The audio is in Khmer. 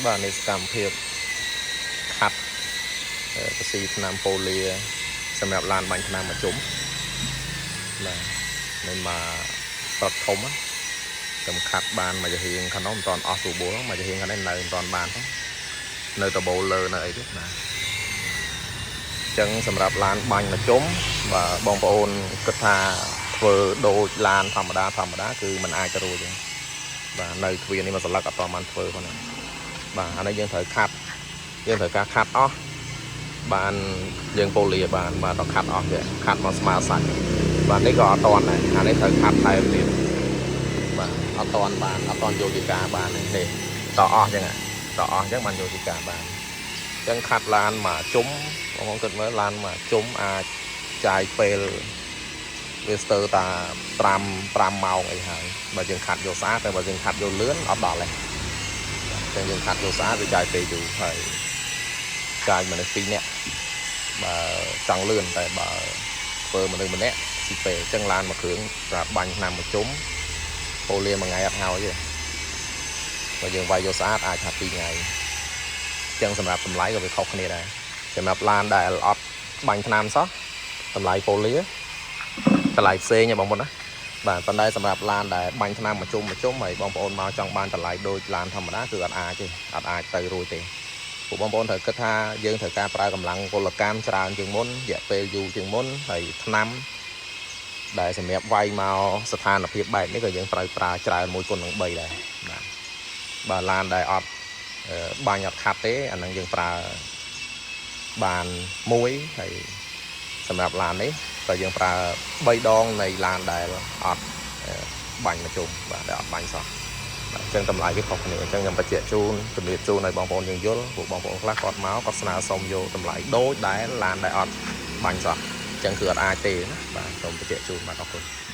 បាទនេះសកម្មភាពខាត់ប្រស៊ីថ្នាំប៉ូលាសម្រាប់ឡានបាញ់ថ្នាំមួយជុំបាទនេះមកប្រត់ធំណាតែខាត់បានមួយចំហៀងខាងនោះមិនតាន់អស់ទូបូលមួយចំហៀងខាងនេះនៅមិនតាន់បានផងនៅតបូលលើនៅអីទៀតបាទអញ្ចឹងសម្រាប់ឡានបាញ់មួយជុំបាទបងប្អូនគិតថាធ្វើដូចឡានធម្មតាធម្មតាគឺมันអាចទៅរួចទេបាទនៅទ្វារនេះមួយសន្លឹកអត់តបានធ្វើផងណាបាទអានេះយើងត្រូវខាត់យើងត្រូវការខាត់អស់បានយើងប៉ូលាបានបាទដល់ខាត់អស់វាខាត់មកស្មើសាច់បាទនេះក៏អត់តន់ដែរអានេះត្រូវខាត់ថែមទៀតបាទអត់តន់បានអត់តន់យកជាការបានទេតអស់អញ្ចឹងតអស់អញ្ចឹងបានយកជាការបានអញ្ចឹងខាត់ឡានមកជុំបងប្អូនគិតមើលឡានមកជុំអាចចាយពេលវាស្ទើរតា5 5ម៉ោងអីហើយបើយើងខាត់យកស្អាតតែបើយើងខាត់យកលឿនអត់ដល់ទេ ចឹងយើងខាត់យកស្អាតវាចាយពេលយូរហើយចាយមនុស្ស2នាក់បើចង់លឿនតែបើធ្វើមនុស្សម្នាក់ស៊ីពេលអញ្ចឹងឡានមួយគ្រឿងសម្រាប់បាញ់ឆ្នាំមួយជុំប៉ូលាមួយថ្ងៃអត់ហើយទេបើយើងវាយយកស្អាតអាចថា2ថ្ងៃអញ្ចឹងសម្រាប់តម្លៃក៏វាខុសគ្នាដែរសម្រាប់ឡានដែលអត់បាញ់ឆ្នាំសោះតម្លៃប៉ូលាតម្លៃផ្សេងហ៎បងប្អូនណាបាទប៉ុន្តែសម្រាប់ឡានដែលបាញ់ថ្នាំមួយជុំមួយជុំហើយបងប្អូនមកចង់បានតម្លៃដូចឡានធម្មតាគឺអត់អាចទេអត់អាចទៅរួចទេពួកបងប្អូនត្រូវគិតថាយើងត្រូវការប្រើកម្លាំងពលកម្មច្រើនជាងមុនរយៈពេលយូរជាងមុនហើយថ្នាំដែលសម្រាប់វាយមកស្ថានភាពបែបនេះក៏យើងត្រូវប្រើច្រើនមួយគុណនឹង3ដែរបាទបើឡានដែលអត់បាញ់អត់ខាត់ទេអានឹងយើងប្រើបានមួយហើយសម្រាប់ឡាននេះក៏យើងប្រើ3ដងនៃឡានដែលអត់បាញ់មកជុំបាទដែលអត់បាញ់សោះបាទអញ្ចឹងតម្លៃវាខុសគ្នាអញ្ចឹងខ្ញុំបញ្ជាក់ជូនជំរាបជូនឲ្យបងប្អូនយើងយល់ពួកបងប្អូនខ្លះគាត់មកគាត់ស្នើសុំយកតម្លៃដូចដែលឡានដែលអត់បាញ់សោះអញ្ចឹងគឺអត់អាចទេណាបាទសូមបញ្ជាក់ជូនបាទអរគុណ។